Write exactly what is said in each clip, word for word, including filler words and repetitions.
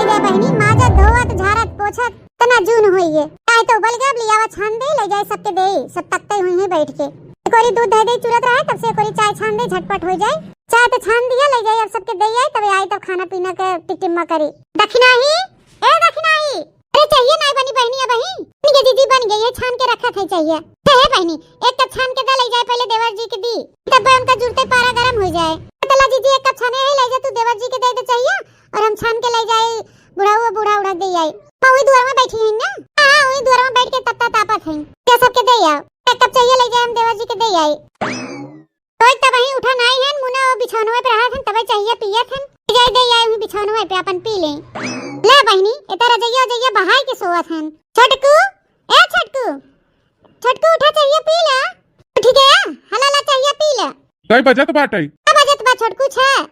ले बहिनी, माजत, धोवत, झारत, पोछत, तना जून होइए। चाय तो उबल गया, अब लियावा छान दे, ले जाए सबके दे, सब तकते हुई हैं बैठ के। एक ओरी दूध धइ दे चुरत रहे, तब से एक ओरी चाय छान दे, झटपट हो जाए। चाय तो छान दिया, ले जाए, अब सबके दे आए, तब आए, तब खाना पीना के टिकटिम्मा करी। दखिनाही, ए दखिनाही, अरे चाहिए नाई बनी बहिनी, अब बहिन, बन गई जीजी, बन गई है, छान के रखत है चाहिए। हे, हे बहिनी, एक कप छान के दे, ले जाए पहले देवर जी के दी, तब उनका जुरते पारा गरम हो जाए। चला जीजी, एक कप छाने है, ले जा तू देवर जी के दे दे चाहिए, और हम छान के ले जाए, बुढ़ऊ बूढ़ा उड़ा दे आई। हाँ, वही दुआर में बैठी है ना? हाँ, हाँ, वही दुआर में बैठ के तत्ता तापत है। क्या सबके दे आओ, एक कप चाहिए, ले जाए, हम देवर जी के दे आई। तो एक तब वहीं उठा नाई हन, मुना वो बिछौनवे पे रहत हन, तबे चाहिए पियत हन। जाए दे आई वहीं बिछौनवे पे अपन पी ले। ले बहिनी, एता रजैया जैया बहाई के सोवत हन। छोटकू, ए छोटकू, छोटकू उठा चाहिए पी ले। उठ गया, हला ला चाहिए पी ले। कई बजत बाटे? का बजत बा छोटकू, छह।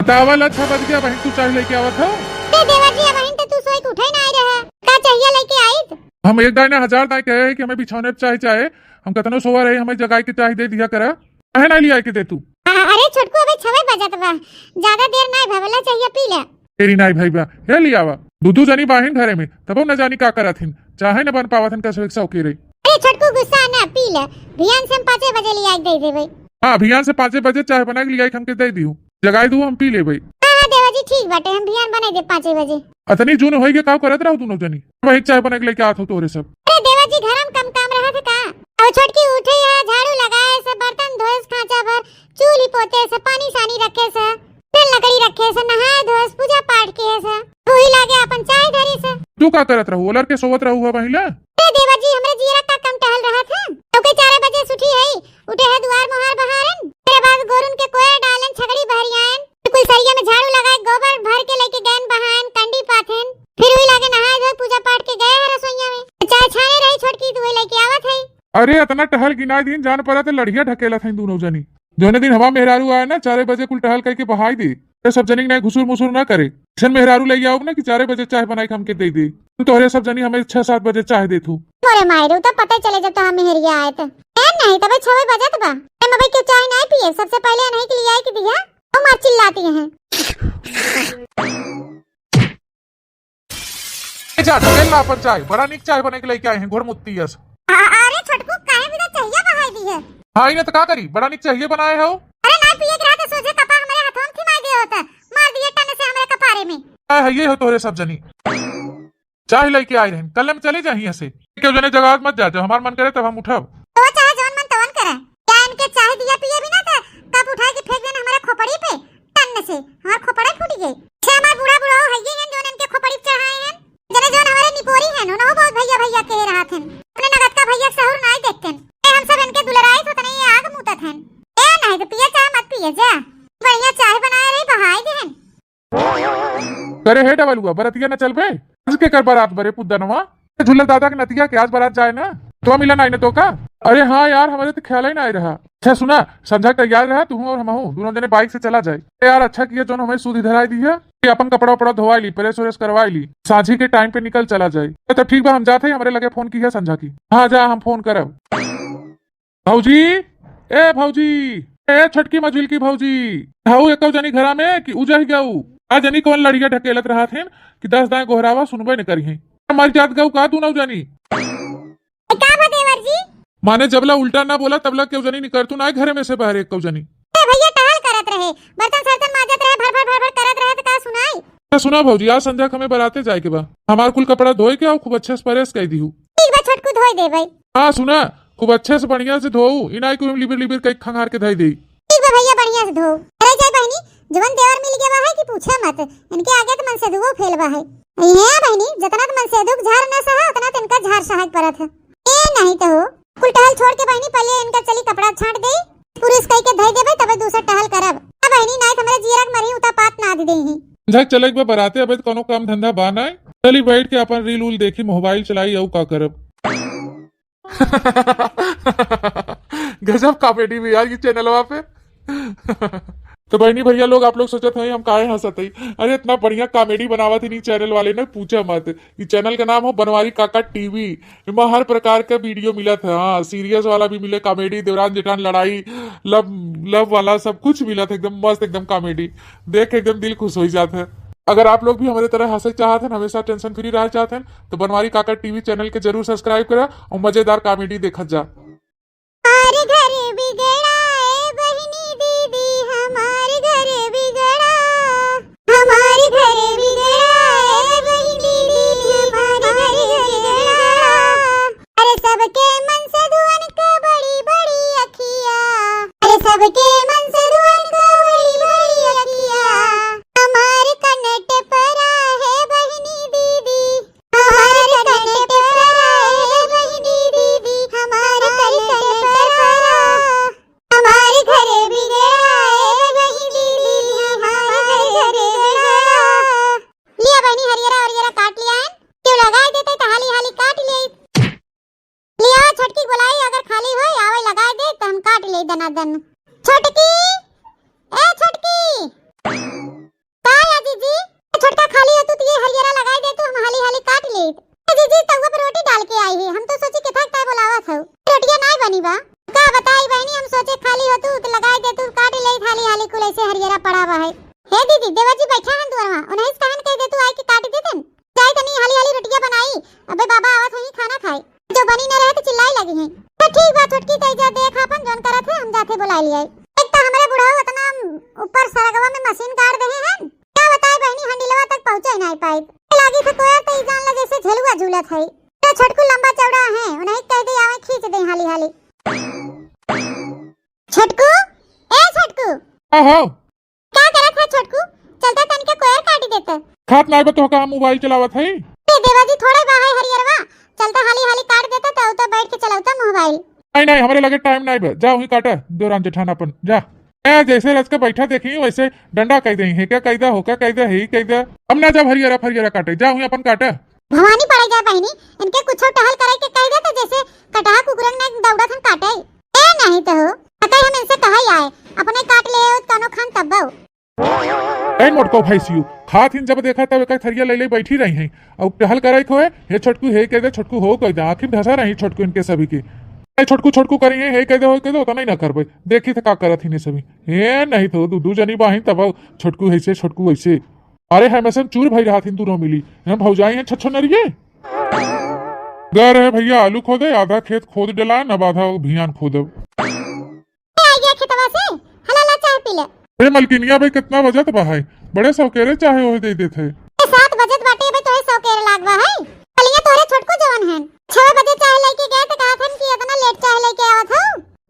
बतावा ला, छह बज गया, बहिन तू चाय लेके आवत हो? ते देवर जी, बहिन तो तू सोई के उठे ना आए रहे। का चाहिए लेके आई? हम एक दाई ना हजार दाई कहे हैं कि हमें बिछौने पे चाय चाहे, हम कतनो सोवा रहे, हमें जगाई के चाय दे दिया करा। काहे ना लिया के दे तू? आ, अरे छोटकू, अबे छवे बजत बा, ज्यादा देर नाई भवला, चाहिए पी ले। तेरी नाई भाई बा, हे लियावा। दू दू जनी बाहिन घरे में, तबो न जानी का करत हिन, चाहे न बन पावत हिन, कसो एक सौ के रही। अरे छोटकू गुस्सा ना, पी ले, भियान से हम पाँचे बजे लिया के दे देबे। हाँ, भियान से पाँचे बजे चाय बना के लिया के हमके दे दियो, जगाई दू, हम पी लेबे। हाँ, हाँ देवर जी, ठीक बाटे, हम भियान बनाई दे पाँचे बजे। अतनी जून होई के का करत रहो दोनों जनी? वही चाय बना के लेके आवत हो तोरे सब। अरे देवर जी, घर में कम काम रहत है का? अब छोटकी उठे है, झाड़ू लगाए से, बर्तन धोए से, खांचा भर, चूल्ही पोते से, पानी सानी रखे से, तेल लकड़ी रखे से, नहाए धोए से, पूजा पाठ किए से, वही लागे अपन चाय धरी से। तू का करत रहू? ओलर के सोवत रहू है महिला? अरे देवर जी, हमरे जियरा का कम टहल रहत है? तो के चार बजे से उठी है, उठे है दुआर मोहार बहारन, तेरे बाद गोरुन के कोयर डालन, छगड़ी बहरियान, कुल सरिया में झाड़ू लगाए, गोबर भर के लेके गैन बहान, कंडी पाथेन, फिर वही लागे नहाए धोए, पूजा पाठ के गए है रसोइया में। चाय छाने रही छोटकी, दुहे लेके आवत है। अरे अतना टहल गिनाए दिन, जान पड़ा तो लड़िया ढकेलत है दोनों जनी। जौने दिन हवा मेहरारू आए ना, चारे बजे कुल टहल करके बहाई दे। ये सब जनी के ना घुसुर मुसुर ना करे। ऐसन मेहरारू ले आओ ना कि चारे बजे चाय बनाई के हमके दे दे। तू तोहरे सब जनी हमें छह सात बजे चाय देत हो। मोरे मायरू, तो पता चले जब तो हम मेहरिया आए तो। ए नहीं, तबे छवे बजत बा। ए मबई के चाय नहीं पिए, सबसे पहले नहीं के लिए आई के दिया। ओ मार चिल्लाती हैं। ए जा, ढकेल ला अपन चाय, बड़ा निक चाय बने के लेके आए हैं, घोड़मुत्ती यस। आ, अरे छोटकू, काहे बिना चाहिए बहाई दी है? हाँ, इन्हें तो का करी, बड़ा निक चाहिए बनाए हो। अरे ना पिए के रहते, सोझे कपा हमारे हाथों में थी मार दिए होता, मार दिए टन से हमारे कपारे में। आ, है ये हो तोहरे सब जनी। चाय लेके आए रहन, कल में चले जाही ऐसे। क्यों जने जगह मत जा, जब हमार मन करे तब हम उठब। तो चाहे जौन मन तवन करे, क्या इनके चाय दिया पिए भी ना था, कप उठा के फेंक देना हमारे खोपड़ी पे, टन से हमार खोपड़ा फूट गई। छे हमार बूढ़ा बूढ़ा हो हइये हैं, जौन इनके खोपड़ी पे चढ़ाए हैं। जने जौन हमारे निपोरी हैं, उन्हों बहुत भैया भैया कहे रहत हैं। अपने नगद का भैया सहूर नाई देखते हैं। ए, हम सब इनके दुलराई तो तने ये आग मुतत हैं। ए, नहीं तो पिए चाहे मत पिए जा। बढ़िया चाय बनाए रही, बहाई देहन। करे हे डबलुआ, बरतिया न चलबे? आज के कर बारात बरे पुदनवा? झुल्ला दादा के नतिया के आज बारात जाए ना, तो मिलन आई ना तो का? अरे हाँ यार, हमारे तो ख्याल ही ना आए रहा। अच्छा सुना, संझा तैयार रहा, तू और हम हूँ, दोनों जने बाइक से चला जाए। ए यार, अच्छा किया जौन हमें सूदी धराई दी है, कि अपन कपड़ा उपड़ा धोवाई ली, प्रेस व्रेस करवाई ली, सांझी के टाइम पे निकल चला जाए। ए, तब ठीक बा, हम जाते हैं, हमारे लगे फोन की है संझा की। हाँ जा, हम फोन करब। भौजी, ए भौजी, ए छोटकी मझिलकी भौजी, हऊ एको जनी घरा में कि उजह गऊ? आ जनी कौन लड़िया ढकेलत रहत हैं कि दस दाएं गोहरावा सुनबे न करी हैं। मर जात गऊ का तू नौ जनी? का बा देवर जी? माने जबला उल्टा ना बोला तबला केहू जनी निकरतू ना घरे में से बाहर एको जनी। ए भैया टहल करत रहे, बर्तन सर्तन माजत रहे, भर भर भर भर करत रहे त का सुनाई? तो सुना भौजी, आज संझा के हमें बराते जाए के बा। हमार कुल कपड़ा धोए के आओ, खूब अच्छे से प्रेस कर दीहू। ठीक बा छोटकू, धोए देबै। हाँ सुना, खूब अच्छे से बढ़िया से धोऊ, इनाई को लिबिर लिबिर कई खंगार के धई देई। ठीक बा भैया, बढ़िया से धो। अरे जय बहिनी, जवन देवर मिल गया बा है कि पूछे मत, इनके आगे तो मनसेधुओ फेल बा है। ये बहिनी, जितना तो मनसेधु के झार न सहा, उतना तो इनका झार सहाय परत है। ए नहीं तो हो, कुल टहल छोड़ के बहिनी पहले इनका चली कपड़ा छांट दे, पुरुष कह के धई देबे तबे दूसर टहल करब। ए बहिनी, नहीं तो हमारे जियरा के मरही उता पात ना दे देही। झक चले एक बार बराते, अबे तो कोनो काम धंधा बा ना। चली बैठ के अपन रील उल देखी, मोबाइल चलाई, अउ का करब। गजब कॉमेडी भी यार ये चैनलवा पे। तो बहनी भैया लोग, आप लोग सोचत होई हम काहे हंसत हई। अरे इतना बढ़िया कॉमेडी बनावत हई चैनल वाले ने, पूछा मत। ये चैनल का नाम हो बनवारी काका टीवी। इमा हर प्रकार का वीडियो मिलत है, हाँ सीरियस वाला भी मिले, कॉमेडी, देवरान जेठान लड़ाई, लव, लव वाला सब कुछ मिलत है, एकदम मस्त, एकदम कॉमेडी। देख के एकदम दिल खुश हो जात है। अगर आप लोग भी हमरे तरह हँसे चाहत हैं, हमेशा tension free रहे चाहत हैं, तो बनवारी काका TV channel के जरूर subscribe करा और मजेदार comedy देखत जा। हमार घर बिगड़ा ए बहिनी दीदी, हमार घर बिगड़ा, हमार घर बिगड़ा ए बहिनी दीदी, हमार घर बिगड़ा। अरे सबके मन सधुअन का बड़ी बड़ी अखिया, अरे सबके मन सधुअन का बड़ी बड़ी अखिया, हमार कनट परा है बहिनी दीदी, हमार कनट परा है बहिनी दीदी, हमार कनट परा, हमार घर बिगड़ा है बहिनी दीदी, हमार घर बिगड़ा। लिया बहिनी, हरियरा हरियरा काट लिया है, क्यों लगाई देते तो हाली हाली काट ले। लिया छोटकी बोलाई, अगर खाली होई, आवै लगाई दे, तो हम काट ले दनादन। छोटकी, ए छोटकी। का या जीजी? ए छोटका खाली हो तू, तो ये हरियरा लगाई दे तू, हम हाली हाली काट ले। ए जीजी, तउआ पर रोटी डाल के आई है, हम तो सोची केथा का बोलावत हौ। रोटिया नाई बनी बा। का बताई बहिनी, हम सोचे खाली हो तू, तो लगाई दे तू, काट ले हाली हाली कुल ऐसे हरियरा पड़ा बा है। हे दीदी, देवर जी बैठा हन दुआरवा, उन्हीं से कहन कह दे तू आई के काट दे देन। जाई तनी हाली हाली रोटिया बनाई, अबे बाबा आवत होई खाना खाए। जो बनी न रहे तो चिल्लाई लगी हैं। तो ठीक बा छोटकी, तै जा देख अपन जौन करत है, हम जाथे बुलाई लियाई। एक तो हमरे बुढ़ऊ उतना ऊपर सरगवा में मशीन गाड़ देहे हैं, का बताई बहिनी, हंडिलवा तक पहुँचे ही नाई पाई। लागी थे कोयर तो ई जान ले जैसे झेलुआ झूलत है। तो छोटकू लंबा चौड़ा है, उन्हीं कह दे आवे खींच दे हाली हाली। छोटकू, ए छोटकू। हाँ, हाँ। का करत है छोटकू? चलता तनिका कोयर काट देता। खात नाई बा तोहका, हम मोबाइल चलावत हई। ए देवा जी, थोड़े बा है हरियरवा, चलता हाली हाली काट देता, तो उतर बैठ के चलावता मोबाइल। नहीं, नहीं, हमरे लगे टाइम नाई बा, जा वहीं काटा, देवरान जेठान अपन, जा। ए, जैसे रच के बैठा देखी, वैसे डंडा कह दे, हे क्या कह दे, हो क्या कह दे, हे ही कह दे। हम ना जब हरियरा फरियरा काटे, जा वहीं अपन काटा। भवानी पड़े जाए बहिनी, इनके कुछ टहल करे के कह दे तो जैसे कटहा कुकुरन ने दौड़त हन काटे। ए नहीं तो हो, अगर हम इनसे कहा आए, अपने काट ले हो कौनो खान तब्बो। ए मोटको भैंसियो, खात हिन जब देखा तब एक थरिया ले ले बैठी रही हैं। और टहल करे खोए, हे छोटकू हे कह दे, छोटकू हो कह दे, आखिर धसा रही छोटकू इनके सभी के। ए छोटकू छोटकू करी है, हे कह दे, हो कह दे, उतना ही ना करबे। देखी थे का करत हिने सभी। हे नहीं तो दू दू जनी बाहिन तब छोटकू ऐसे, छोटकू ऐसे। अरे, हमेशा चूर भई रहत हिन, दूनो मिली। हम भौजाई हैं छछनरिये। गए रहे भैया आलू खोदे, आधा खेत खोद डला, अब आधा भियान खोदब। ए, आ गया खेतवा से, हला ला चाय पी ले। अरे मलकिनिया भाई, कितना बजत बा है? बड़े सौकेरे चाहे ओहे दे देत है। ए, सात बजत बाटे, अबे तोहे सौकेरे लाग बा है। कलिया तोहरे छोटको जवन है, छह बजे चाय लेके गए तो कहा था कि इतना लेट चाय लेके आवत हो।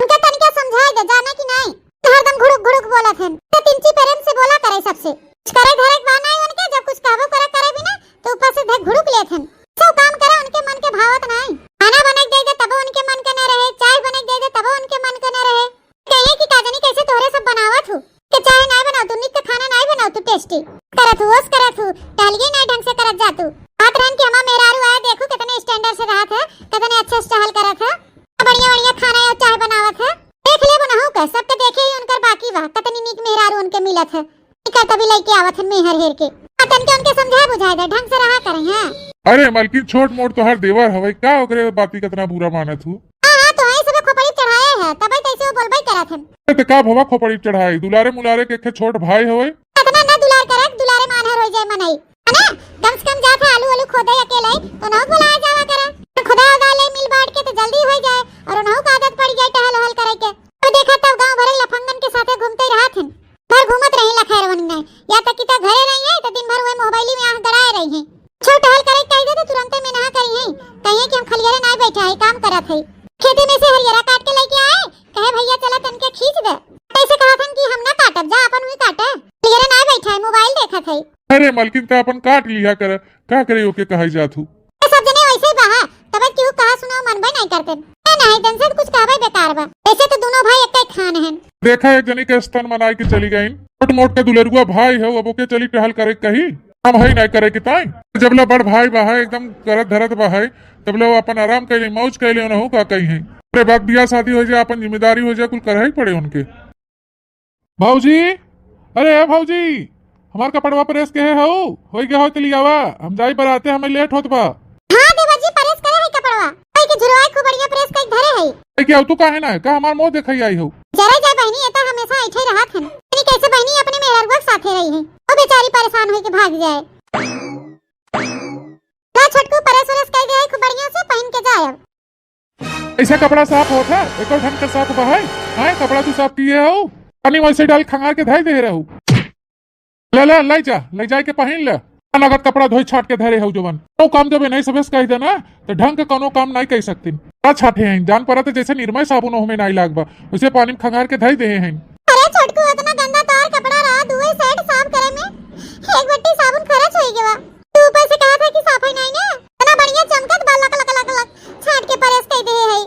उनका तनिका समझाए दे, जाना कि नहीं? हरदम घुड़ुक घुड़ुक बोलत हन। तो तिनची प्रेम से बोला करे सबसे। कुछ करे धरे के बा नाई उनके, जब कुछ कहबो करे, करे भी ना, तो ऊपर से देख घुड़ुक लेत हन। सब काम करे उनके मन के भावत नाई। खाना बने के दे दे तबो उनके मन के न रहे, चाय बने के दे दे तबो उनके मन के न रहे। कहे कि का जानी कैसे तोहरे सब बनावत हूँ। के चाय नाई बनाओ तू, निक के खाना नाई बनाओ तू टेस्टी। करत हूँ, ओस करत हूँ, टहलिए नाई ढंग से करत जा तू। बात रहन कि हमार मेहरारू आए, देखू कितने स्टैंडर्ड से रहत है, कितने अच्छे से टहल करत है। बढ़िया बढ़िया खाना और चाय बनावत है। देख ले बनहु का, सबके देखे ही उनकर बाकी बा, कतनी नीक मेहरारू उनके मिलत है। इकर तभी लइके आवत है मेहर हेर के। आ तनके उनके समझाए बुझाए दे, ढंग से रहा करें, हाँ। अरे मलकिन, छोट मोट तोहार देवर हवे, का ओकरे बाती कतना बुरा मानत हूँ? हाँ, हाँ, तो है सब खोपड़ी चढ़ाए है, तबे तैसे वो बोलबे करत है। अरे तो का भवा खोपड़ी चढ़ाए, दुलारे मुलारे के एक छोट भाई हवे। इतना ना दुलार करत, दुलारे मानहर हो जाए मनई। है ना? कम से कम जात है आलू आलू खोदे अकेले, तो ना बुलाया जावा करे। खुदा उदा ले मिल बांट के तो जल्दी हो जाए, और उनहु का आदत पड़ जाए टहल वहल करे के। तो देखा तब गांव भरे लफंगन के साथे घूमते रहत हन। भर घूमत रही लखैरवन में, या तक कि तो घरे रही है तो दिन भर वही मोबाइल में आंख गड़ाए रही है। छो टहल करे कह दे तो तुरंते में नहा करी है, कहिए कि हम खलियारे ना बैठा है, काम करत है। खेते में से हरियरा काट के लेके आए, कहे भैया चला तनके खींच दे। कैसे कहा था कि हम ना काटब, जा अपन हुई काटे। खलियारे ना बैठा है, मोबाइल देखत है। अरे मलकिन, त अपन काट लिहा कर, का करे ओके कहै जात हूँ। ये सब जने वैसे ही बा, हाँ। तबे क्यों कहा सुनाओ मनबे नहीं करते। ए नहीं, तनसे तो कुछ कहबे बेकार बा। ऐसे तो दोनों भाई एक ही खान हैं। देखा, एक जनी के स्तन मनाई के चली गईन। छोट मोट के दुलरुआ भाई हो, अब ओके चली टहल करे कही। हम है नहीं करे के ताई। जब ला बड़ भाई बा है, एकदम करत धरत बा है, तब ला वो अपन आराम कैले, मौज कैले, उनहु का कही है। अरे बात बियाह शादी हो जाए, अपन जिम्मेदारी हो जाए, कुल करही पड़े उनके। भौजी, अरे ए भौजी, हमार कपड़वा प्रेस के है हऊ? होई गया हो त लियावा, हम जाई बराते, हमें लेट होत बा। हाँ देवर जी, प्रेस करे है कपड़वा। कई के झुरवाई खूब बढ़िया प्रेस कई धरे है। ए क्या तू काहे ना है? का हमार मुंह देखई आई हो? जरे जाए बहिनी, ये तो हमें अच्छा, ऐठे रहत हन। तनी कैसे बहिनी अपने मेहररुआ के साथे रही है, वो बेचारी परेशान होइके भाग जाए। ला छोटकू, press व्रेस कइ दे है खूब बढ़िया से, पहिन के जाए अब। ऐसा कपड़ा साफ होत है? एको ढंग के साफ बा है? हैं, कपड़ा तू साफ किहे हऊ? पानी वैसे डाल खंगार के धइ दे रहू। ले, ले, ले जा, ले जाए के पहिन ले। नगद कपड़ा धोई छाट के धरे हऊ जवन। तो काम जब नहीं सबेस कह देना, तो ढंग के कोनो काम नहीं कह सकतीन। का छाटे हैं, जान पड़ा तो जैसे निरमय साबुन ओहमे नहीं लाग बा, वैसे पानी में खंगार के धइ देहे हैं। अरे छोटकू, इतना गंदा तोहार कपड़ा रहा, दुए सेट साफ करे में एक बट्टी साबुन खर्च होई गवा। तू ऊपर से कहा था कि साफ है नहीं ना, इतना बढ़िया चमकत बा, लक, लक, लक, लक, छाट के press कइ देहे है।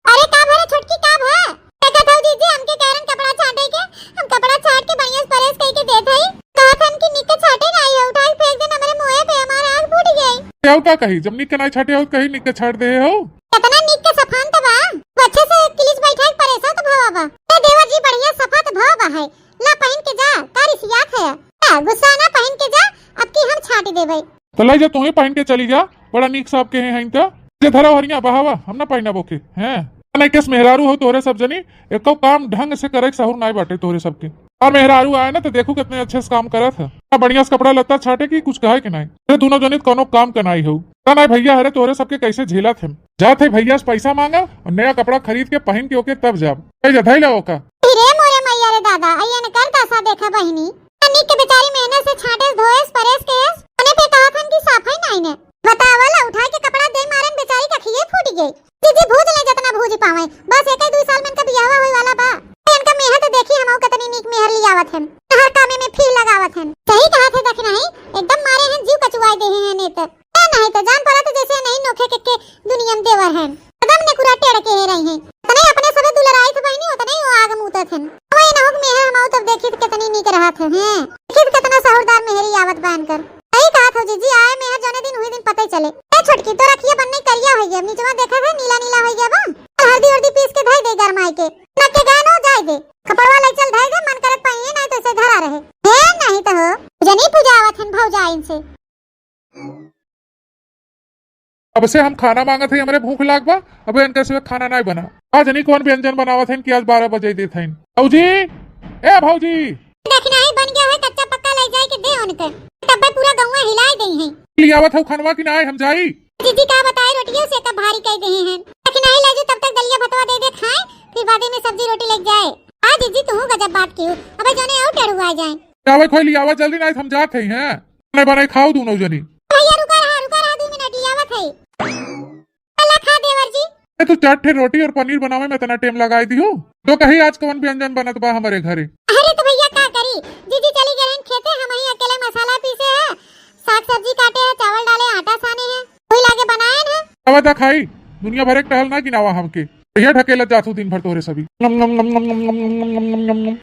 अरे का भरे छोटकी, का भा? देखत हऊ जीजी, हमके कारण कपड़ा छाटे के, हम कपड़ा छाट के बढ़िया से press कइके देत हई। कहत हन कि निक के छाटे नाई है, उठा के फेंक देन हमरे मुँहे पे, हमार आँख फूट गई। केहू का कही, जब निक के नाई छाटे हो, कही निक के छाट देहे हो। कितना निक के सफान त बा, वो अच्छे से किलिच बैठा के press त भवा बा। ए देवर जी, बढ़िया सफा त भवा बा है, ला पहिन के जा, का रिसियात है? का गुस्सा ना, पहिन के जा, अब की हम छाट देबै। तो ले जा, तोहे पहिन के चली जा, बड़ा नीक साब के हैं, हैं तो। जे धरा हरिया बहावा, हम ना पहिनब ओके, हैं? नहीं केस मेहरारू हो तोहरे सब जनी, एको काम ढंग से करे के सहूर नाई बाटे तोहरे सबके। और मेहरारू आए ना तो देखू कितने अच्छे से काम करत है। ना बढ़िया से कपड़ा लत्ता छाटे की कुछ कहे के नाई। ये दोनों जनी त कोनो काम के नाई हो। का नाई भैया, अरे तोहरे सबके कैसे झेलत है। जात है भैया से पैसा मांगा और नया कपड़ा खरीद के पहिन के ओके तब जाब। ले जा, धई ले ओका। अरे मोरे मैया रे दादा, अइयन कर दशा देखा बहिनी। तनिक के बेचारी मेहनत से छाटेस, धोएस, परेस केस, ओने पे कहत हन कि साफई नाई ने। बतावल, उठाई के कपड़ा दे मारन बेचारी के अखिये फूट गई। जीजी भूज ले जतना भूज पावे, बस एक ही दुई साल में इनका बियाहवा होए वाला बा। इनका मेहर तो देखी हमहू कितनी नीक मेहर लियावत हन, हर कामे में फील लगावत हन। सही कहत है दखिनही, एकदम मारे हन जीव कचुआई देहे हन ए त। ए नहीं तो जान पड़ा तो जैसे नहीं नोखे के, के दुनिया में देवर हन। एकदम नेकुरा टेढ़ के हे रही हैं। उतने अपने सबे दुलराइत बहिनी, उतने ही वो आग मूतत हन। वो ये नहुक मेहर हमहू तब देखी तो कितनी नीक रहत है, हैं? देखी तो कितना सहूरदार मेहरी आवत बा इनकर। सही कहत हो जीजी, आए मेहर जौने दिन हुई दिन पता ही चले। ए छोटकी, तो रखिए बन्ने करिया हो गया, अब निचवा देखा है नीला नीला हो गया बा। हल्दी उर्दी पीस के धई दे गरमाई के, नक के गानो जाए दे। कपड़वा ले चल धई दे, मन करत पहिए, नहीं तो इसे धरा रहे। हे नहीं तो हो, जनी पूजा आवत हन भौजाइन से। अब से हम खाना मांगत हई, हमरे भूख लाग बा, अब इनका सिवा खाना नाई बना। आज नहीं कौन व्यंजन बनावत हन कि आज बारह बजे देत हन। भौजी, ए भौजी। दखिनही बन गया है, कच्चा पक्का ले जाए के दे उनके, तब्बे पूरा गौवा हिलाए देई हैं। लियावत हऊ खानवा कि नाई, हम जाई। जीजी का बताई, रोटियों से का भारी कह देहे हैं। दखिनही ले जो, तब तक दलिया भतवा दे दे खाए, फिर बादे में सब्जी रोटी ले जाए। आ जीजी तू गजब बात की हो, अबे जौने और टेढ़ुआ जाए। जावे खोई लियावा जल्दी, नाई हम जात हई, हैं? बनाई बनाई खाओ दोनों जनी। भैया रुका रहा, रुका रहा, दो मिनट लियावत है। अला खा देवर जी। ए, तू चार ठे रोटी और पनीर बनावे में इतना टाइम लगाई दियो। तो कही आज कौन व्यंजन बनत बा हमारे घरे? अरे तो भैया का करी, जीजी चली गए हैं खेते, हम ही अकेले मसाला पीसे हैं, साग सब्जी काटे हैं, चावल डाले, आटा साने हैं, वही लागे बनाए हैं। अब ता खाई, दुनिया भर एक टहल ना गिनावा हमके, यह ढकेलत जात हूँ दिन भर तोहरे सभी। नम, नम, नम।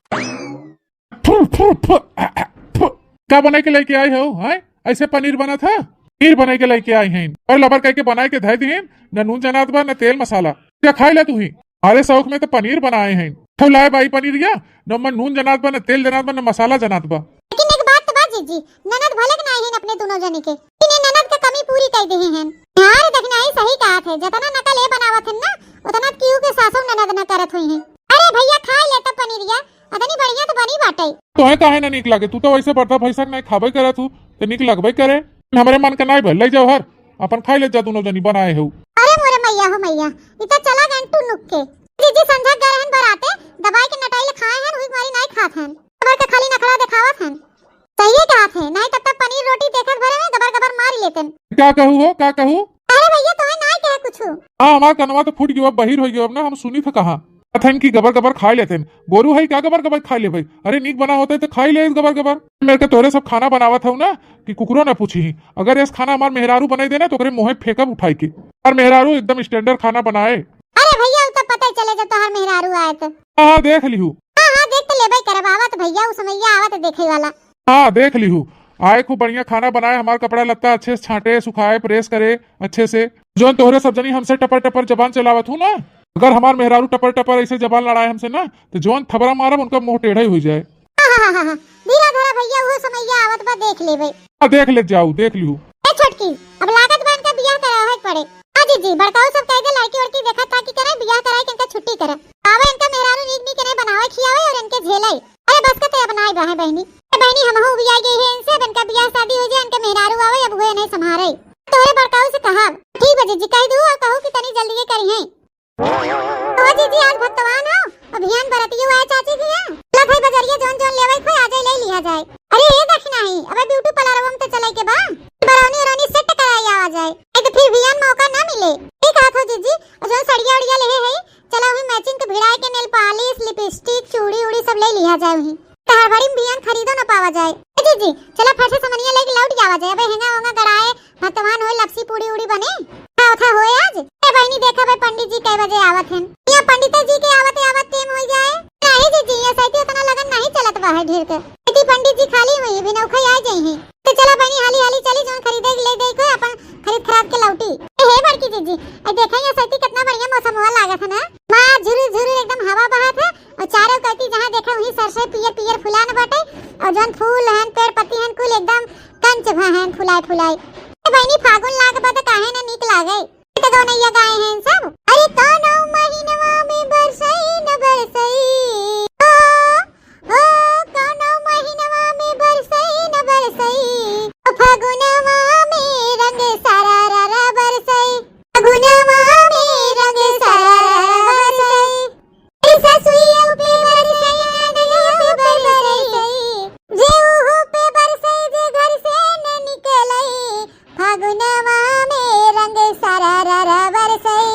फु, फु, फु, आ, आ, फु। का बनाई के लेके आई हो, हैं? ऐसे पनीर बनत है? पनीर बनाई के लेके आई हैं। और लबर कह के बनाई के धई दीन, न नून जनात बा, न तेल मसाला। क्या खाई ला तू ही? अरे शौक में तो पनीर बनाए हैं। तो लाए बाई पनीरिया, न ओमा नून जनात बा, न तेल जनात बा, न मसाला जनात बा। लेकिन एक बात तो बा जीजी, ननद भले के नाई हैं अपने दोनों जने के, लेकिन ये ननद का कमी पूरी कर दे हैं। यार देखना ही सही कहा थे, जितना नकल ये बनावत है ना, उतना क्यों के सासू ननद न करत हुई हैं। अरे भैया खाई ले तो पनीरिया, अतनी बढ़िया तो बनी बाटे। तोहे काहे ना नीक लागे? तू तो वैसे बर्दा भैंसा के नहीं खाबे करत हूँ, तो नीक लगबे करे। हमरे मन के नाई भल, ले जाओ हर, अपन खाई ले जा दोनों जनी बनाए हो। अरे मोरे मैया हो मैया, ई तो चला गए टुनुक के। जीजी संझा गए रहन बराते, दबाई के नटाई ले खाए हैं, हुई मारी नाई खात हैं। गबर के खाली नखड़ा दिखावत हैं। सही कहा थे, नहीं तब तक पनीर रोटी देखत भरे में गबर गबर मार लेते हैं। क्या कहू हो, क्या कहू? अरे भैया तोहे नाई कहे कुछ। हाँ, हमार कनवा तो फूट गयो, अब बहिर हो गयो, अब ना हम सुनी थे कहाँ। अथन की गबर गबर खाई लेते हैं। गोरू है क्या गबर गबर खाई ले भाई? अरे नीक बना होते तो खाई ले इस गबर गबर। मेरे के तोरे सब खाना बनावत हूँ ना कि कुकुरो ना पूछी। अगर इस खाना हमार मेहरारू बनाई देना तो ओकरे मुँहे फेंकब उठाई के। और मेहरारू एकदम स्टैंडर्ड खाना बनाए। अरे भैया उ तो पता ही चले जब तोहार मेहरारू आए तो। हाँ, हाँ, देख लिहू। हाँ, हाँ, देख तो लेबे करब, आवत भैया उ समैया आवत देखे वाला। हाँ, देख लिहू। आए खूब बढ़िया खाना बनाए, हमार कपड़ा लत्ता अच्छे से छाटे, सुखाए, प्रेस करे अच्छे से। जौन तोहरे सब जनी हमसे टपर टपर जबान चलावत हूँ ना, अगर हमार मेहरारू टपर टपर ऐसे जबान लड़ाए हमसे ना, तो जौन थबरा मारब उनका मुंह टेढ़ा ही हो जाए। हाँ, हाँ, हाँ, हाँ, धीरा धरा भैया, वो समैया आवत बा, देख लेबे। हाँ, देख ले जाऊ, देख लिहू। ए छोटकी, अब लागत बा इनका बियाह करावे के पड़े। हाँ जीजी, बड़काऊ सब कह दे, लड़की वड़की देखा ताकी करे, बियाह कराए के इनका छुट्टी करे। आवे इनका मेहरारू नीक नीक इन्हें बनावे खियावे और इनके झेले। अरे बस का ते अब नाई बहे बहिनी। ए बहिनी, हमहू उबिया गई है इनसे, अब इनका बियाह शादी हो जाए, इनके मेहरारू आवे, अब हुए नहीं संभारे। तोहरे बड़काऊ से कहा, ठीक बा जीजी, कह दू और कहू कि तनी जल्दी ये करी है। ओ जीजी, आज भतवान हो, अभियान बरतियो आए चाची के यहाँ। चला भाई बजरिया जौन जौन लेवे खोए, आ जाए, ले लिया जाए। अरे ये देखना ही, अबे ब्यूटी पार्लर में तो चले के बा, बरौनी उरौनी सेट कराई आवा जाए, नहीं तो फिर भियान मौका ना मिले। ठीक कहत हो जीजी, और जौन सड़िया उड़िया लेहे है, चला वही मैचिंग के भिड़ाए के नेल पॉलिश, लिपस्टिक, चूड़ी उड़ी सब ले लिया जाए वही। तहार बड़ी भियान खरीदो ना पावा जाए। ए जीजी, चला फट से समनिया लेके लौट जावा जाए, अबे हेंगा होंगा गड़ाए भतवान होए, लपसी पूड़ी उड़ी बने। का उठा होए आज? ए बहिनी, देखा बे पंडित जी कै बजे आवत हन। या पंडित जी के आवत आवत टेम होई जाए। नहीं जीजी, ये सैती उतना लगन नहीं चलत बा है ढेर के। यदि पंडित जी खाली हुई, बिना उखई आ जाई हैं। तो चला बहिनी, हाली हाली चली, जौन खरीदे के ले दे के अपन खरीद खराब के लौटी। ए हे बड़की जीजी, ए देखा ये सैती कितना बढ़िया मौसम हुआ लागत है ना। माँ झुरु झुरु एकदम हवा बहत है। और चारों कती जहाँ देखा वहीं सरसों पियर पियर फुलान बाटे। और जौन फूल हन, पेड़ पत्ती हन, कुल एकदम कंच भा हन फुलाए फुलाए। ए बहिनी, फागुन लाग बा त काहे न नीक लागे। त गौनैया गाए हैं सब। अरे कौनो महीनवा में बरसई न बरसई। ओ, ओ, कौनो महीनवा में बरसई न बरसई। ओ फगुनवा में रंग सारा रा रा बरसई। फगुनवा में रंग सारा रा रा बरसई। ए ससुइयों पे बरसई, ननदियों पे बरसई, जेहू पे बरसई, जे घर से न निकलई। फागुनवा में रंग सारा रा रा बरसई,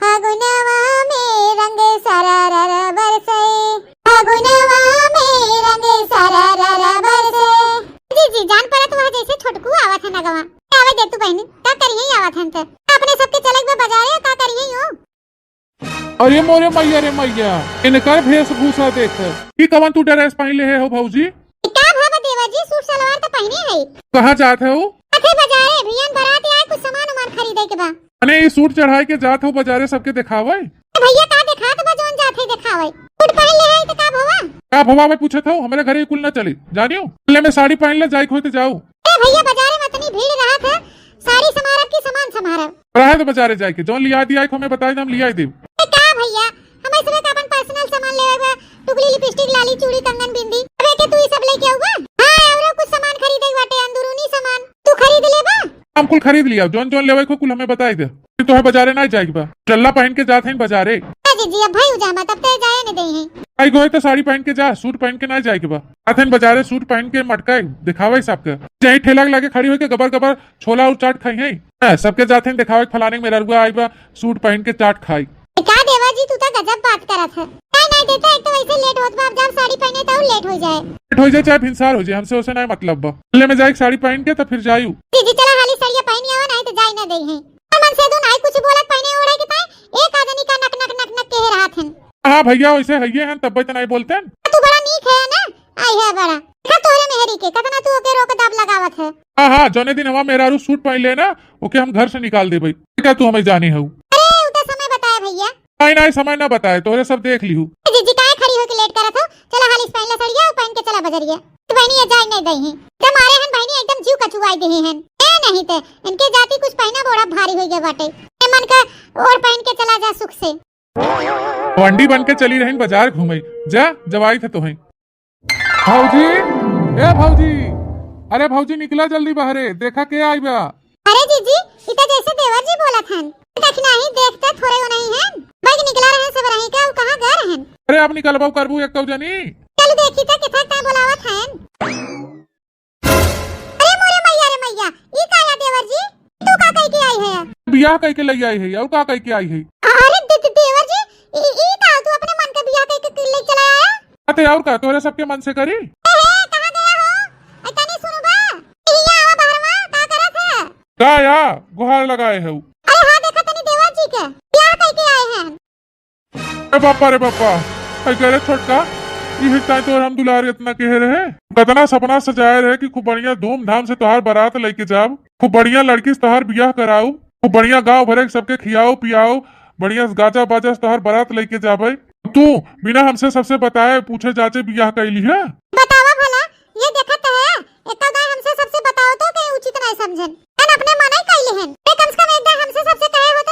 फागुनवा में रंग सारा रा रा बरसई, फागुनवा में रंग सारा रा रा बरसई। जीजी, जान पड़त हुआ जैसे छोटकू आवत है नगवा। आवे दे तू बहिनी, का करिए आवत हन त। अपने सबके चले बा बाजारे, का करिए हो? अरे मोरे मैया रे मैया, इनकर वेशभूषा देख। ई कवन तू ड्रेस पहिन लेहे हो भौजी? का भवा देवर जी, सूट सलवार त पहिने है। कहाँ जात हो? अथे बाजारे, भियान बरात आए, कुछ सामान उमान खरीदे के बा। अने ई सूट चढ़ाई के जात हो बाजारे सबके देखावे? ए भैया का देखात बा जौन जात है देखावे? सूट पहिन ले है त का भवा? का भवा में पूछत हो? हमरे घरे ई कुल ना चली, जानियो? ले में साड़ी पहिन ले, जाई खोई त जाऊ। ए भैया बाजारे में इतनी भीड़ रहत है, साड़ी समारब की सामान समारब? रहे तो बाजारे जाए के, जौन लिया दिया, हमें बताई दे, हम लिया देब। ए, का भैया, हम ऐसे का अपन पर्सनल सामान लेवे बा, टुकली, लिपस्टिक, लाली, चूड़ी, कंगन, बिंदी, अबे के तू ई सब लेके आउबा? हाँ, औरो कुछ सामान खरीदे के बाटे, अंदरूनी सामान, तू खरीद लेबा? हम कुल खरीद लिया, जौन जौन लेवे को कुल हमें बताई दे। तोहे बाजारे ना जाए के बा, चल्ला पहिन के जात हईन बाजारे। ए जीजी, अब भाई उजामा, तब ते जाए न दे हैं। आई गोए तो साड़ी पहिन के जा, सूट पहिन के ना जाए के बा। जात हईन बाजारे, सूट पहिन के मटकाए, दिखावे सबके। जहीं ठेला के लागे खड़ी होके गबर गबर छोला और चाट खाई है। हाँ, सबके जात हैं देखावे फलाने के मेहररुआ आई बा, सूट पहिन के चाट खाई। का देवर जी, तू तो गजब बात करत है। नहीं, नहीं देता, एक तो वैसे लेट होत बा, अब जब साड़ी पहने तो लेट हो जाए। लेट हो जाए चाहे भिनसार हो जाए, हमसे उसे नहीं मतलब बा। ले में जाए साड़ी पहन के तो फिर जायू। जीजी चला हाली साड़िया पहन आवा, नहीं तो जाए ना दे हैं। मन से दो नहीं कुछ बोलत पहने ओढ़े के ताई, एक आदमी का नक नक नक नक कहे रहत हैं। हाँ भैया, वैसे हइये हैं, तब्बे तो नहीं बोलते हैं। तू बड़ा नीक है ना, आई है बड़ा। देखा तोहरे मेहरी के, कितना तू ओके रोक दाब लगावत है। हाँ, हाँ, जौने दिन हमार मेहरारू सूट पहन ले ना, ओके हम घर से निकाल देबे। का तू हमें जाने हऊ? अरे, उ तो समय बताए भैया। नहीं, नहीं, समय ना बताए, तोहरे सब देख लिहू। ए जीजी, काहे खड़ी होके लेट करत हो? चला हाली से पहन ले सड़िया और पहन के चला बजरिया। तो बहनी ये जाए नहीं दई है। तो मारे हन बहनी एकदम जीव कचुआई देहे हन। ए नहीं ते, इनके जाति कुछ पहना बोड़ा भारी हो गया बाटे। ए मन का और पहन के चला जा सुख से। लवंडी बन के चली रहीन बाजार घूमे। जा, जवाई थे तोहे। भौजी, ए भौजी, अरे भौजी निकला जल्दी बाहरे, देखा के आई बा। अरे जीजी, ई त जैसे देवर जी बोलत हन। देखना ही देखते थोड़े वो नहीं हन। भाई निकला रहे सब रही के, उ कहाँ गए रहन? अरे अब निकलबो करबू एक तो जनी। चल देखी त किथे का बोलावत हन। अरे मोरे मैया रे मैया, ई का या देवर जी? तू का कह के आई है? बियाह कह के लई आई है, और का कह के आई है? अरे दे-, दे-, देवर जी, ई, ई का तू अपने मन के बियाह कह के ले चला आया? अते और का, तोरे सबके मन से करी? ए हे, कहाँ गया हो? ए, तनी सुनबा? हिया आवा बहरवा, का करत है? का या, गुहार लगाए है? अरे हाँ, देखा तनी देवर जी के, बियाह कह के आए हैं। ए बापा रे बापा, ऐ करे छोटका, इही ताई तोर हम दुलार इतना कहे रहे। कतना सपना सजाए रहे कि खूब बढ़िया धूमधाम से तोहार बारात लेके जाब, खूब बढ़िया लड़की से तोहार बियाह कराऊ, खूब बढ़िया गांव भरे के सबके खियाओ पियाओ, बढ़िया से गाजा बाजा से तोहार बारात लेके जाबे। तू बिना हमसे सबसे बताए पूछे जाचे बियाह कैली है। बतावा भला, ये देखत है, एक दाई हमसे सबसे बताओ तो कहीं उचित नहीं समझन। हम अपने मने कैले हन। ए, कम से कम एक दाई हमसे सबसे कहे हो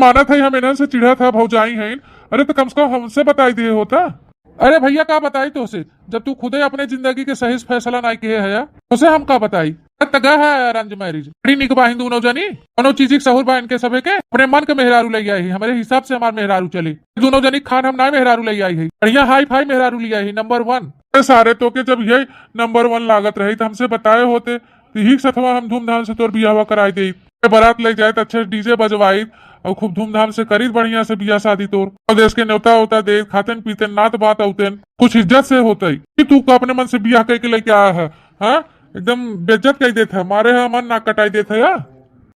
मानत है हम इन्हन से चिढ़त है, भौजाई हैं। अरे तो कम से कम हमसे बताई दिए होता। अरे भैया, का बताई तोसे, जब तू खुदे अपने जिंदगी के सही से फैसला नाई किहे है, तोसे हम का बताई। त गा है arrange marriage, बड़ी निक बा हिन दूनो जनी, कौनो चीज के सहूर बा इनके सभे के। अपने मन के मेहरारू लइ आई है, हमरे हिसाब से हमार मेहरारू चली। दूनो जनी खान हम नाई मेहरारू लइ आई है, बढ़िया हाई फाई मेहरारू लइ आई है, number one। अरे सारे, तोके जब यही number one लागत रही त हमसे बताए होते, त यही सथवा हम धूमधाम से तोर बियाहवा कराई देइत। ए, बारात लइ जाइत, अच्छे DJ बजवाइत और खूब धूमधाम से करीत बढ़िया से बियाह शादी तोर। और देश के न्योता होता देइत, खातेन पीतेन, नात बात औतेन, कुछ इज्जत से होतई। कि तू का अपने मन से बियाह कइके लइके आया है, हाँ? एकदम बेइज्जत कइ देत है, मारे है मन नाक कटाई देत है, या?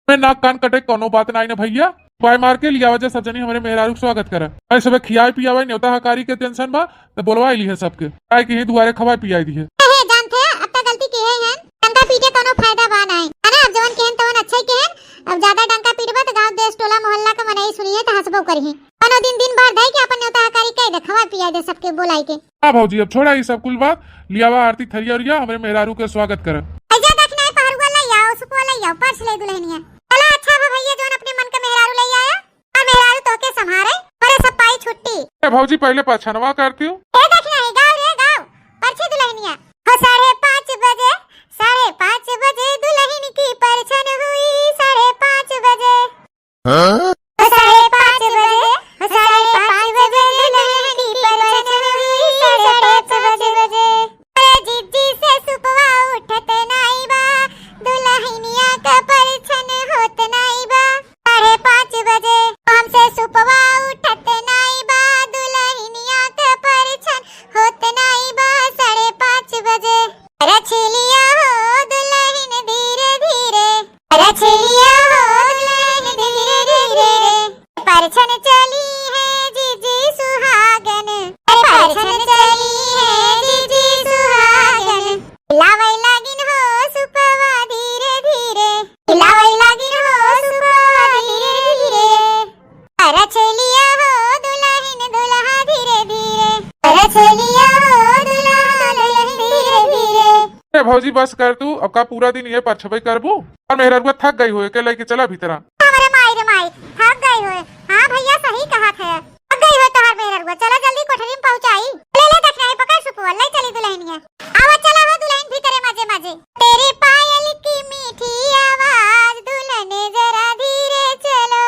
मैं नाक कान कटे कौनो बात नाई ना भैया, उपाय मार के लियावा जा सब जनी हमरे मेहरारू के स्वागत करा। भाई सबे खियाए पियावे, न्योता हकारी के tension बा, त बोलवाई ली है सबके, काहे कि ही दुआरे खवाए पियाई दी है। हे जानते हैं, अब तक गलती की है हैं, डंका पीटे कौनो फायदा बा नाई, है ना? अब जवन केहन तवन अच्छा ही केहन, अब ज्यादा डंका पीटबा त गाँव देश टोला मोहल्ला के मनई सुनिए त हंसबो करिहे। कौनो दिन दिन भर धई के अपन न्योता हकारी कह दे, खवाए पियाई दे सबके बोलाई के। हाँ भौजी, अब छोड़ा ई सब कुल बात, लियावा आरती थरिया उरिया, हमरे मेहरारू के स्वागत करा। ऐजा दखिनाई पहरुआ लइ आओ, सुपवा लइ आओ, पर्स ले दुल्हनिया। चला अच्छा बा भैया, जौन अपने मन के मेहरारू लइ आया, आ मेहरारू तोहके संभारे, परे सब पाई छुट्टी। ए भौजी, पहले पछनवा करती हूँ। ए दखिनाई, गाओ रे गाओ, परछी दुल्हनिया। हो साढ़े पाँच बजे, साढ़े पाँच बजे दुल्हन की परछन हुई, साढ़े पाँच बजे। हाँ? साढ़े पाँच बजे, साढ़े पाँच बजे दुल्हन की परछन हुई, साढ़े पाँच बजे। अरे जिज्जी से सुपवा उठत नाई बा, दुल्हनिया का परछन होत नाई बा। साढ़े पाँच बजे हमसे सुपवा उठत नाई बा, दुल्हनिया का परछन होत नाई बा। साढ़े पाँच बजे रछिलिया हो दुल्हन धीरे धीरे, रछिलिया हो दुल्हन धीरे धीरे, परछन चली है जीजी सुहागन, परछन चली है जीजी सुहागन। लावै लागिन हो सुपवा धीरे धीरे, लावै लागिन हो सुपवा धीरे धीरे। रछिलिया हो दुल्हन दुल्हा धीरे धीरे, रछिलिया हो दुल्हा दुल्हन धीरे धीरे। ए भौजी, बस कर तू, अब का पूरा दिन ये पछबे करबू? और मेहररुआ थक गई होए, के लेके चला भीतरा। हमरे माई रे माई, थक गई होए। हाँ भैया, सही कहा थे, थक गई होए तोहार मेहररुआ। चला जल्दी कोठरी में पहुँचाई। ले ले दखिनाई, पकड़ सुपवा, ले चली दुल्हनिया। आवा चला हो दुल्हन भीतरे मजे मजे। तेरे पायल की मीठी आवाज, दुल्हन जरा धीरे चलो।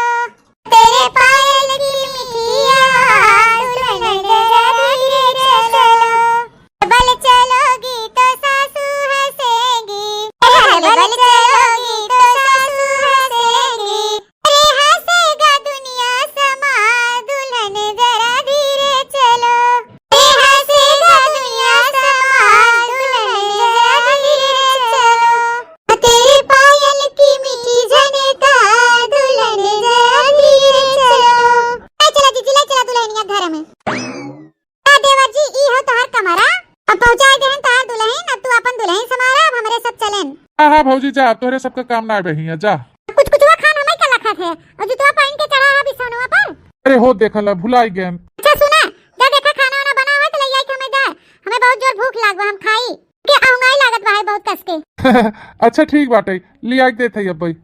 तेरे पायल की मीठी आवाज, दुल्हन जरा धीरे चलो। हलबल चलोगी तो सासू हंसेगी, अरे हलबल चलोगी तो सासू हंसेगी। अरे हंसेगा दुनिया समाज, दुल्हन जरा धीरे चलो। अरे हंसेगा दुनिया समाज, दुल्हन जरा धीरे चलो। तेरे पायल की मीठी झनकार, दुल्हन जरा धीरे चलो। ले चला जीजी, ले चला दुल्हनिया घर में। का देवर जी, ई हो तोहार कमरा? अब पहुँचाई देहन तोहार दुल्हन, अब तू अपन दुल्हन संभारा, अब हमरे सब चलेन। हाँ, हाँ भौजी, जा, अब तोहरे सबका काम ना बहिया, जा। कुछ कुचवा खान हमें का लखत है, और जुतवा पहन के चढ़ा है बिछौनवा पर। अरे हो, देखला, भुलाई गयन। अच्छा सुना, जा देखा खाना वाना बना हुआ तो ले आई के हमें दे, हमें बहुत जोर भूख लाग बा, हम खाई। के अहंगाई लागत बा है बहुत कस के। अच्छा ठीक बाटे, लियाई के देत हई अब भाई।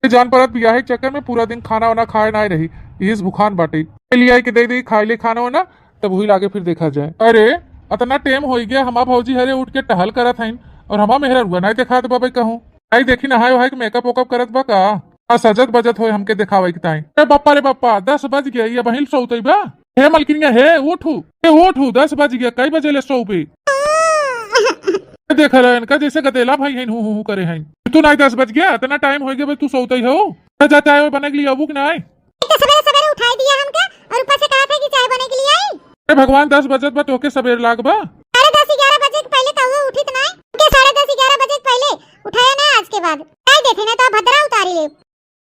ए जान परत बियाहे के चक्कर में पूरा दिन खाना वाना खाए नाय रही, इस भुखान बाटे। ए लियाई के दे दे खाए ले खाना वाना, तब हुई लागे फिर देखा जाए। अरे अतना टेम होई गया, हमा भौजी हरे उठ के टहल करत हईन और हमा मेहररुआ नाय देखात बा भाई कहूँ। आई देखी नहाए वहाए के मेकअप वेकअप करत बा का? आ सजत बजत होए हमके देखावे के ताई। ए बप्पा रे बप्पा, दस बज गया, ये बहिल सोतई बा। हे मलकिनिया, हे उठू, हे उठू, दस बज गया, कई बजे ले सोबे? देख रहे इनका जैसे गदेला भाई हैं, हूँ हूँ हूँ करे हैं। तू नाई दस बज गया, इतना टाइम हो गया बे, तू सोतई हो? जा चाय बना के लिए आबू कि नाई? एक तो सवेरे सवेरे उठाई दिया हमके और ऊपर से कहा था कि चाय बने के लिए आई। अरे भगवान, दस बजत बा, तोके सवेर लाग बा। अरे दस ग्यारह बजे के पहले कौआ उठित नाई, के साढ़े दस ग्यारह बजे के पहले उठाया ना आज के बाद। चाय देते ना तो भद्रा उतारी ले।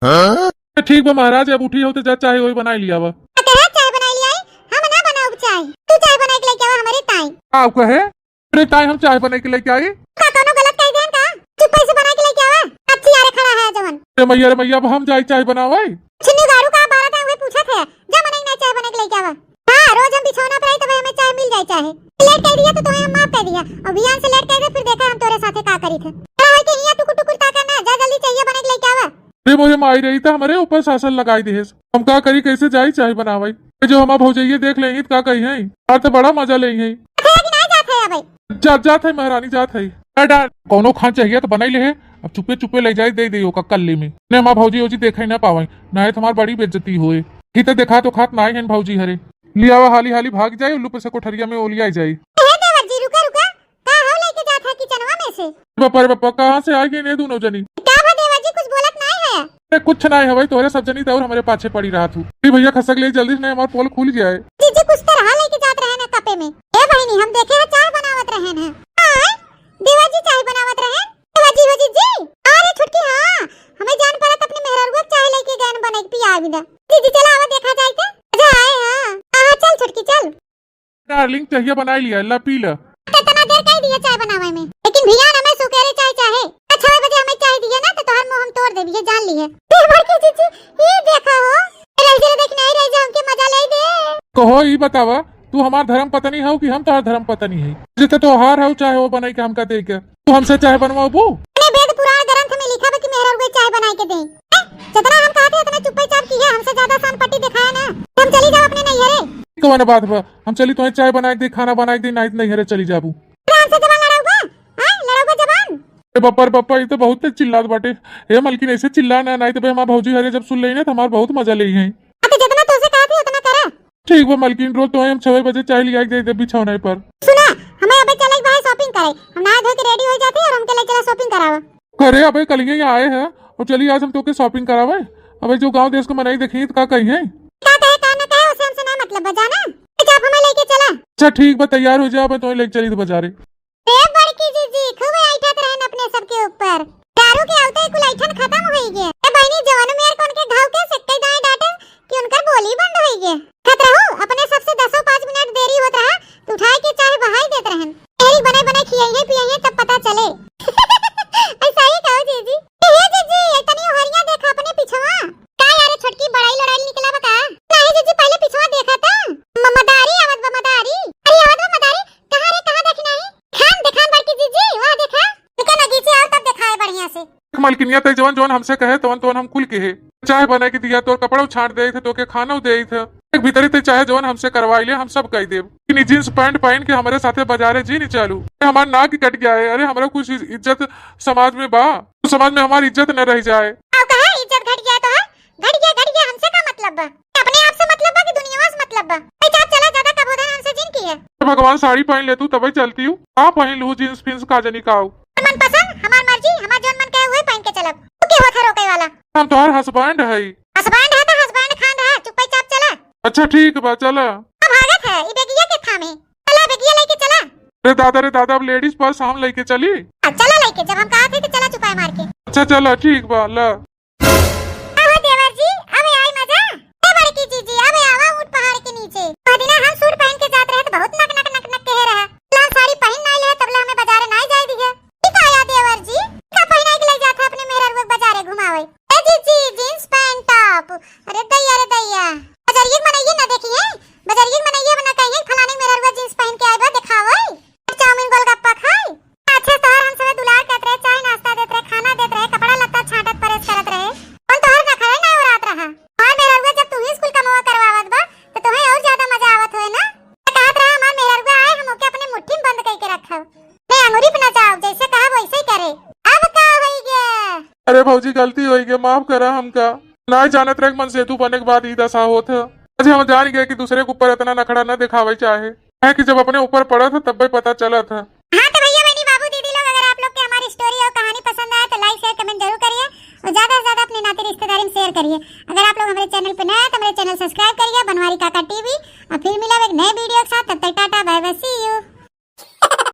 हाँ? ठीक बा महाराज, अब उठी हो तो जा चाय वही बनाई लिया बा। आ, कहे चाय बनाई लिया आई? हम ना बनाउब चाय, तू चाय बनाई के लेके आवा हमरे ताई। का कहे? अरे ताई हम चाय बनाई के लेके आई। का कोनो गलत कह देन का? चुप से बनाई के लेके आवा। अच्छी यारे खड़ा है जवन। अरे मैया रे मैया, अब हम जाई चाय बनावे। छिन्नी गाड़ू का बारह था, वही पूछत है। जा मनई ना चाय बनाई के लेके आवा। हाँ, रोज हम बिछौना पर आई तब हमें चाय मिल जाए चाहे। लेट कह दिया तो तुम्हें हम माफ कर दिया। और बिहान से लेट कह दे फिर देखा हम तोरे साथे का करी थे। खड़ा होके हिया टुकुर टुकुर ताका ना, जा जल्दी चाय बनाई के लेके आवा। ये मोहे माई रही त हमरे ऊपर शासन लगाई देहेस। हम का करी, कैसे जाई चाय बनावई? ये जो हमार भौजइये देख लेही त का कहिहैं? आज त बड़ा मजा लेइहैं। अच्छा, कि नाहीं जात है अबे? जा, जात है महारानी, जात है। ए डार, कौनो खान चाहिए त बनाई लेहे। अब चुप्पे चुप्पे लइ जाई, दइ देई ओका कल्ली में। ने हमार भौजी ओजी देखइ न पावइ, नाहीं त हमार बड़ी बेइज्जती होए। ही त देखा तो खात नाहीं हन भौजी हरे। लियावा हाली हाली भाग जाई, उल्लू पे से कोठरिया में ओलियाई जाई। हे देवर जी, रुका, रुका। का हो लइके जात है किचनवा में से? बापा रे बापा, कहाँ से आ गई ने दोनों जनी? का भा देवर जी, कुछ बोलत नाहीं है? अरे कुछ नाहीं है भाई, तोहरे सब जनी त और हमरे पाछे पड़ी रहत हू। ए भइया खसक ले जल्दी से, नाहीं हमार पोल खुल जाए। जीजी कुछ तो रहा लइके जात रहे न कपे में। ए बहिनी, हम देखे है चाय बनावत रहे हैं। आय, देवर जी चाय बनावत रहे? देवर जी हो जीजी? अरे छोटकी, हाँ, हमें जान पड़त अपने मेहररुआ के चाय लइके गए न बनाई के पियावे दा। जीजी चला आवा देखा जाए के। अच्छा आए हाँ। हाँ, चल छोटकी चल। डार्लिंग, चाहिए बनाई लिया, ला पी ला। त इतना देर कई दिया चाय बनावे में, लेकिन भियान हमें सुकेरे चाय चाहे। अच्छा, छह बजे हमें चाय दिए ना, तो तोहर मुंह हम तोड़ देबी, ये जान लिए। ए बड़की जीजी, ये देखा हो, रह जरा देख नहीं रह जा, हमके मजा ले दे। कहो, ई बतावा, तू हमार धर्म पत्नी हौ कि हम तोहार धर्म पत्नी है? जिते तोहार हौ, चाहे वो बनाई के हमका दे के। तू हमसे चाय बनवाबू? अपने वेद पुराण ग्रंथ में लिखा बा कि मेहररुए चाय बनाई के दे। हैं? जितना हम कहते उतना चुप्पे चाप की है, हमसे ज्यादा शान पट्टी दिखाया ना। हम चली जाओ अपने नैहरे। कौन बात बा? हम चली तोहे चाय बनाए के दे, खाना बनाए के दे, नाहीं त नैहरे चली जाबू। अरे हमसे जबान लड़ाऊ बा? हैं? लड़ाऊ बा जबान? ए बप्पा रे बप्पा, ई तो बहुत तेज चिल्लात बाटे। हे मलकिन, ऐसे चिल्ला ना, नाहीं त बे हमार भौजी हरे जब सुन लेई ना त हमार बहुत मजा लेइहैं। आ तो जितना तोसे कहत ही उतना करा। ठीक बा मलकिन, रोज तोहे हम छह बजे चाय लिया के दे दे बिछौने पर। सुना, हमें अबे चले के बा shopping करे। हम नहा धो के ready हो जाते हैं और हमके ले चला shopping करावा। अरे अबे कलिए यहाँ आए हैं और चली आज हम तोके shopping करावे। अबे जो गांव देश के मनई देखी तो का कही है? का कहे का ना कहे उसे हमसे ना मतलब बा, जाना। अच्छा आप हमें लेके चला। अच्छा ठीक बा, तैयार हो जा, मैं तोहे लेके चली तो बाजारे। ए बड़की जीजी, खूब ऐठत रहन अपने सबके ऊपर। दारू के आवते कुल ऐठन खतम होई गे। ए बहिनी, जवान मेर कौन के घाव के सक्के दाएं डांटे कि उनकर बोली बंद होई गे। खत रहू, अपने सबसे दसों पाँच मिनट देरी होत रहा, तो उठाए के चाय बहाई देत रहन। मेहरी बने बने खियाइए पियाइए तब पता चले। ऐसा ही कहो जीजी। ए हे जीजी, ए तनी ओहरिया देख अपने पिछवा। का यारे छोटकी बड़ाई लड़ाई निकला बा का? नहीं जीजी, पहले पिछवा देखा था। म-, मदारी आवत बा, मदारी। अरे आवत बा मदारी। कहाँ रे, कहाँ देखी नहीं? खान देखान बड़की जीजी, वहाँ देखा। ठीक है ना, गीचे आओ तब देखाए बढ़िया से। देख मलकिनिया, तै जवन जवन हमसे कहे तवन तवन हम कुल किहे। चाय बनाए के दिया, तोर कपड़ा छांट देई थे, तोके खाना देई थे। एक भीतरी तै चाहे जवन हमसे करवाई ले, हम सब कई देब। लेकिन ई jeans pant पहन के हमरे साथे बाजारे जिन चालू। ए, हमार नाक कट गया है। अरे हमरा कुछ इज-, इज्जत समाज में बा, तो समाज में हमार इज्जत न रह जाए। आओ कहा इज्जत घट गया तो है? घट गया, घट गया, हमसे का मतलब बा? अपने आप से मतलब बा कि दुनिया से मतलब बा? ए, चाप चला, ज्यादा कबोधन हमसे जिन किहे। भगवान, साड़ी पहन ले तू, तबे चलती हूँ। का पहन लू, jeans फिन्स का जनी का हो? मनपसंद, हमार मर्जी, हमार जौन मन कहे उहे पहन के चलब। तू के होत है रोके वाला? हम तोहार husband है। Husband है तो husband खान रहा, चुप्पे चाप चला। अच्छा ठीक बा, चला। अब भागत है, ई बेगिया के थामे। चला बेगिया लेके चला। रे दादा, रे दादा, अब ladies purse हम लेके चली? अब चला लेके, जब हम कहा थे तो चला चुपाए मार के। अच्छा चला, ठीक बा, ला। आवा देवर जी, अबे आई मजा। ए बड़की जीजी, अबे आवा ऊंट पहाड़ के नीचे। वह दिना हम suit पहन के जात रहे तो बहुत नक नक नक नक कहे रहा। लाल साड़ी पहन नाई ले, तबला हमें बाजारे नाई जाए दिहे। ई का आया देवर जी, का पहिनाई के ले जात है अपने मेहररुआ के बाजारे घुमावे? ए जीजी, jeans pant top। अरे दैया रे दैया। बजरिया के मनइये ना देखी है, बजरिया के मनइये बना कहिए फलाने मेहररुआ jeans पहन के आए बा, देखावे। चाउमीन गोलगप्पा खाई। अच्छा तोहर हम सबे दुलार करत रहे, चाय नाश्ता देत रहे, खाना देत रहे, कपड़ा लत्ता छांटत प्रेस करत रहे। कौन तोहर नखरे ना उड़ात रहा? और मेहररुआ जब तू ही स्कूल कमवा करवावत बा, तो तुम्हें और ज्यादा मजा आवत होए ना? तो कहत रहा हमार मेहररुआ आए, हम ओके अपने मुट्ठी में बंद करके रखब। नहीं अंगूरी पे नचाओ, जैसे कहा वैसे ही करे। अब का होई गे? अरे भौजी, गलती होई गे, माफ करा हमका। ना जानत रहे कि मन सेतु बने के बाद ई दशा होत है। आज हम जान गए कि दूसरे के ऊपर इतना नखड़ा न दिखावे चाहे, है कि जब अपने ऊपर पड़त है तब भी पता चलत है। हाँ तो भैया बहनी बाबू दीदी लोग, अगर आप लोग के हमारी story और कहानी पसंद आए तो like share comment जरूर करिए और ज्यादा से ज्यादा अपने नाते रिश्तेदारी में share करिए। अगर आप लोग हमारे channel पे नए हैं तो हमारे channel subscribe करिए बनवारी काका टीवी। और फिर मिला एक नए video के साथ, तब तक tata bye bye, see you।